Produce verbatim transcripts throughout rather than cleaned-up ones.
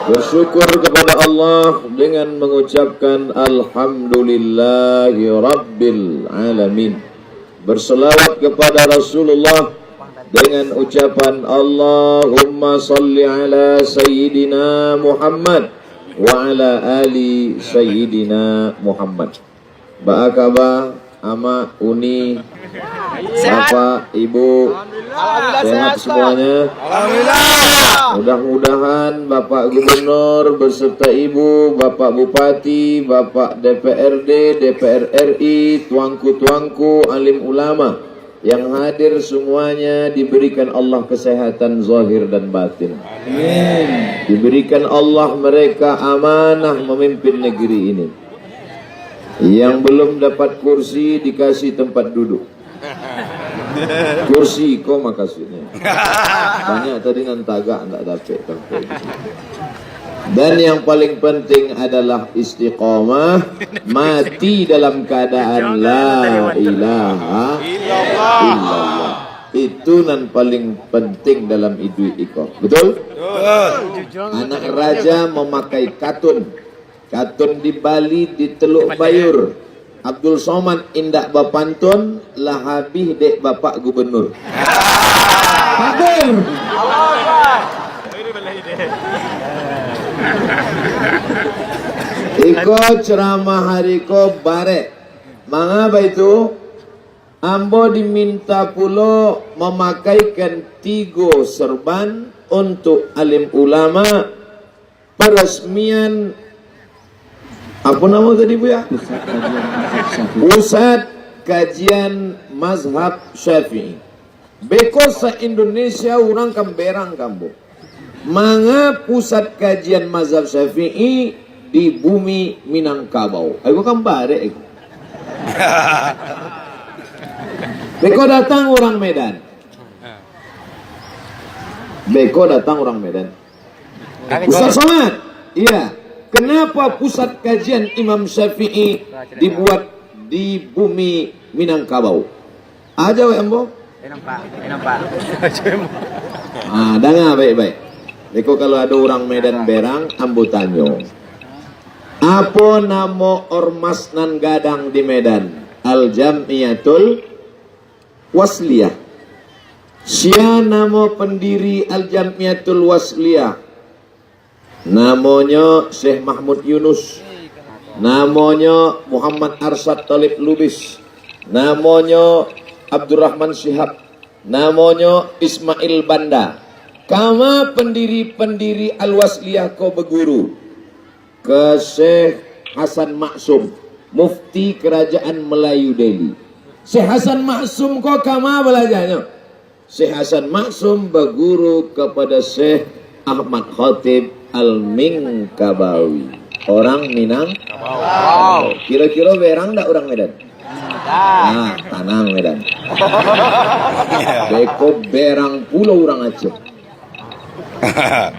Bersyukur kepada Allah dengan mengucapkan Alhamdulillahirabbil alamin. Berselawat kepada Rasulullah dengan ucapan Allahumma salli ala Sayyidina Muhammad wa ala ali Sayyidina Muhammad. Baa kaba, Amak, Uni, Bapak, Ibu, sehat semuanya? Alhamdulillah. Mudah-mudahan Bapak Gubernur beserta Ibu, Bapak Bupati, Bapak D P R D, D P R R I, tuangku-tuangku, alim ulama yang hadir semuanya diberikan Allah kesehatan zahir dan batin. Amin. Diberikan Allah mereka amanah memimpin negeri ini. Yang belum dapat kursi, dikasih tempat duduk. Kursi ko makasuiknyo. Banyak tadi nan tagak ndak dapek tempat. Dan yang paling penting adalah istiqomah, mati dalam keadaan la ilaha illallah. Itu nan paling penting dalam iduik iko. Betul? Betul. Anak raja memakai katun. Katun di Bali, di Teluk Bayur. Abdul Somad indak bapantun, lah habih dek Bapak Gubernur. Takbir. Iko ceramah hari ko barek. Mangapa itu? Ambo diminta pulo mamakaikan tigo serban untuk alim ulama, peresmian, apo namo tadi, Buya? Pusat Kajian Mazhab Syafi'i. Pusat Kajian Mazhab Syafi'i. Beko sa-Indonesia urang kan berang ka ambo. Manga pusat kajian mazhab Syafi'i di bumi Minangkabau? Ayo kan barek. Beko datang urang Medan. Beko datang urang Medan. Ustaz Somad, iya. Kenapa pusat kajian Imam Syafi'i dibuat di bumi Minangkabau? Aja wek ambo. Nampak, nampak. Ah, danga baik-baik. Beko kalau ado urang Medan berang, ambo tanyo. Apo namo ormas nan gadang di Medan? Al-Jam'iyatul Wasliyah. Sia namo pendiri Al-Jam'iyatul Wasliyah? Namonyo Syekh Mahmud Yunus. Namonyo Muhammad Arsyad Thalib Lubis. Namonyo Abdurrahman Shihab. Namonyo Ismail Banda. Kama pendiri-pendiri Al-Wasliyah ko baguru? Ka Syekh Hasan Maksum, Mufti Kerajaan Melayu Delhi. Syekh Hasan Maksum ko kama balajanyo? Syekh Hasan Maksum baguru kapada Syekh Ahmad Khatib Al-Minangkabawi. Orang Minang. Kiro-kiro berang ndak urang Medan? Ah, tanang Medan. Beko berang pulo urang Aceh.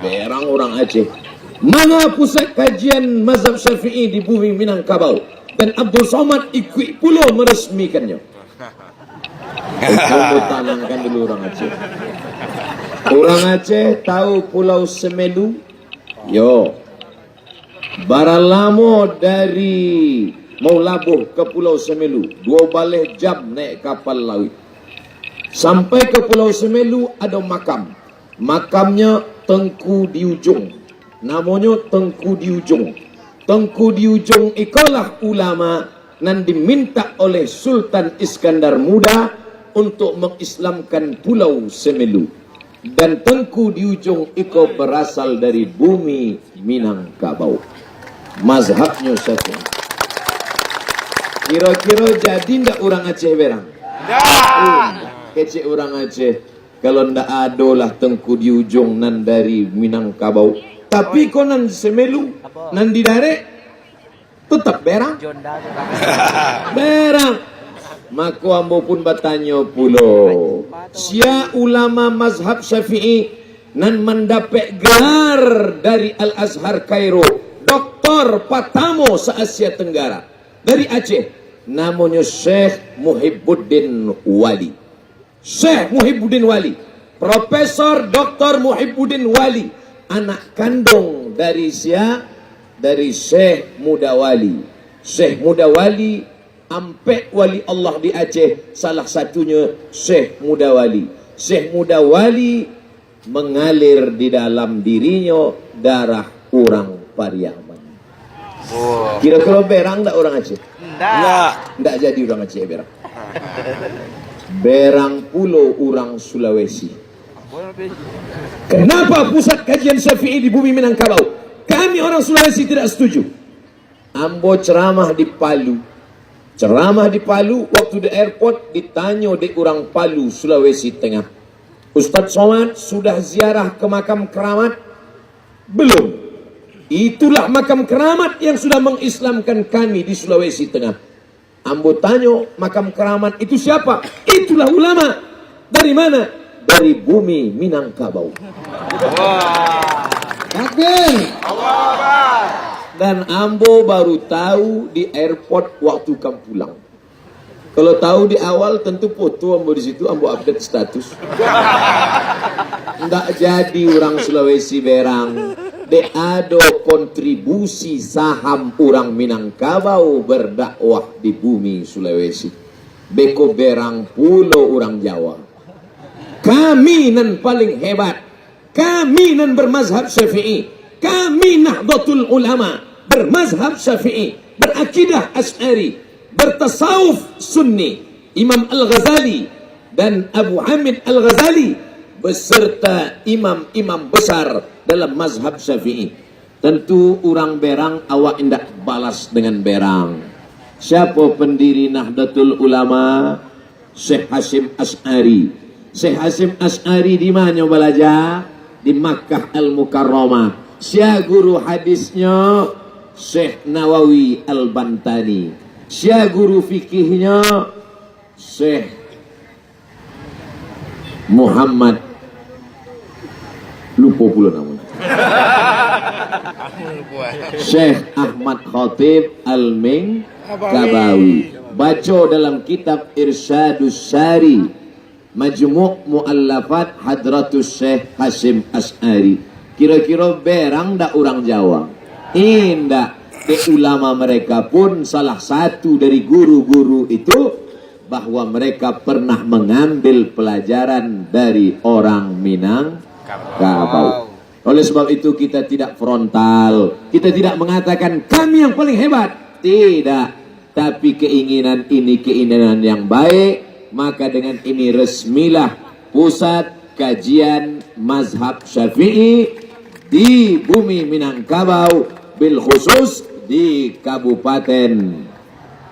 Berang urang Aceh. Manga pusat kajian mazhab Syafi'i di bumi Minangkabau? Dan Abdul Somad ikuik pulo meresmikannya. Itu tanangkan dulu urang Aceh. Urang Aceh tahu Pulau Semelu? Yo. Bara lamo dari Maulaboh ka Pulau Semelu? Duo baleh jam naik kapal lauik. Sampai ka Pulau Semelu ado makam. Makamnyo Tengku di Ujung. Namonyo Tengku di Ujung. Tengku di Ujung ikolah ulama nan dimintak oleh Sultan Iskandar Muda untuk mengislamkan Pulau Semelu. Dan Tengku di Ujung iko berasal dari bumi Minangkabau. Mazhabnyo Syafi'i. Kiro-kiro jadi ndak urang Aceh berang? Ndak. Kecek urang Aceh, kalau ndak adolah Tengku di Ujung nan dari Minangkabau. Tapi ko nan Semelu, nan di Darek, tetap berang. Berang. Mako ambo pun batanyo pulo, sia ulama mazhab Syafi'i nan mandapek gelar dari Al-Azhar Kairo, doktor patamo se-Asia Tenggara, dari Aceh, namonyo Syekh Muhibbuddin Wali. Syekh Muhibbuddin Wali, Profesor Doktor Muhibbuddin Wali, anak kandung Dari sia? Dari Syekh Muda Wali. Syekh Muda Wali, ampek wali Allah di Aceh, salah satunyo Syekh Muda Wali. Syekh Muda Wali mengalir di dalam dirinyo darah urang Pariaman. Kiro-kiro berang ndak urang Aceh? Ndak. Ndak jadi urang Aceh berang. Berang pulo urang Sulawesi. Kenapa pusat kajian Syafi'i di bumi Minangkabau? Kami orang Sulawesi tidak setuju. Ambo ceramah di Palu. Ceramah di Palu, waktu di airport, ditanyo dek urang Palu, Sulawesi Tengah, "Ustadz Somad sudah ziarah ke makam keramat?" "Belum." "Itulah makam keramat yang sudah mengislamkan kami di Sulawesi Tengah." Ambo tanyo, "Makam keramat itu siapa?" "Itulah ulama." "Dari mana?" "Dari bumi Minangkabau." Takbir. Dan ambo baru tahu di airport waktu ka pulang. Kalau tahu di awal, tentu foto ambo di situ, ambo update status. Ndak jadi urang Sulawesi berang, dek ado kontribusi saham urang Minangkabau berdakwah di bumi Sulawesi. Beko berang pulo urang Jawa. Kami nan paling hebat. Kami nan bermazhab Syafi'i. Kami Nahdlatul Ulama, bermazhab Syafi'i, berakidah Asy'ari, bertasawuf Sunni. Imam Al-Ghazali dan Abu Hamid Al-Ghazali beserta imam-imam besar dalam mazhab Syafi'i. Tentu urang berang awak indak balas dengan berang. Siapo pendiri Nahdlatul Ulama? Syekh Hasyim Asy'ari. Syekh Hasyim Asy'ari di ma nyo balaja? Di Makkah Al-Mukarramah. Sia guru hadisnyo? Syekh Nawawi Al-Bantani. Sia guru fikihnyo? Syekh Muhammad, lupo pulo namonyo. Syekh Ahmad Khatib Al-Mingkabawi. Baco dalam kitab Irsyadus Sari, Majmu' Mu'allafat Hadratus Syekh Hasyim Asy'ari. Kiro-kiro berang ndak urang Jawa? Indak. Dek ulama mereka pun salah satu dari guru-guru itu, bahwa mereka pernah mengambil pelajaran dari orang Minangkabau. Oleh sebab itu, kita tidak frontal, kita tidak mengatakan kami yang paling hebat. Tidak. Tapi keinginan ini keinginan yang baik, maka dengan ini resmilah pusat kajian mazhab Syafi'i di bumi Minangkabau, bil khusus di Kabupaten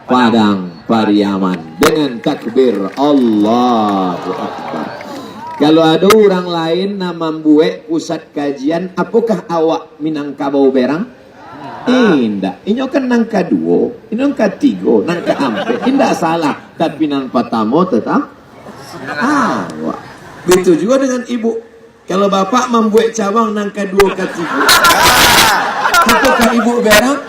Padang Pariaman, dengan takbir Allahu Akbar. Kalau ado urang lain nan mambuek pusat kajian, apokah awak Minangkabau berang? Indak. Inyo kan nan kaduo, inyo nan katigo, nan kaampek. Indak salah, tapi nan patamo tetap awak. Begitu juo dengan ibu. Kalau bapak mambuek cabang nan kaduo, katigo, apokah ibu berang?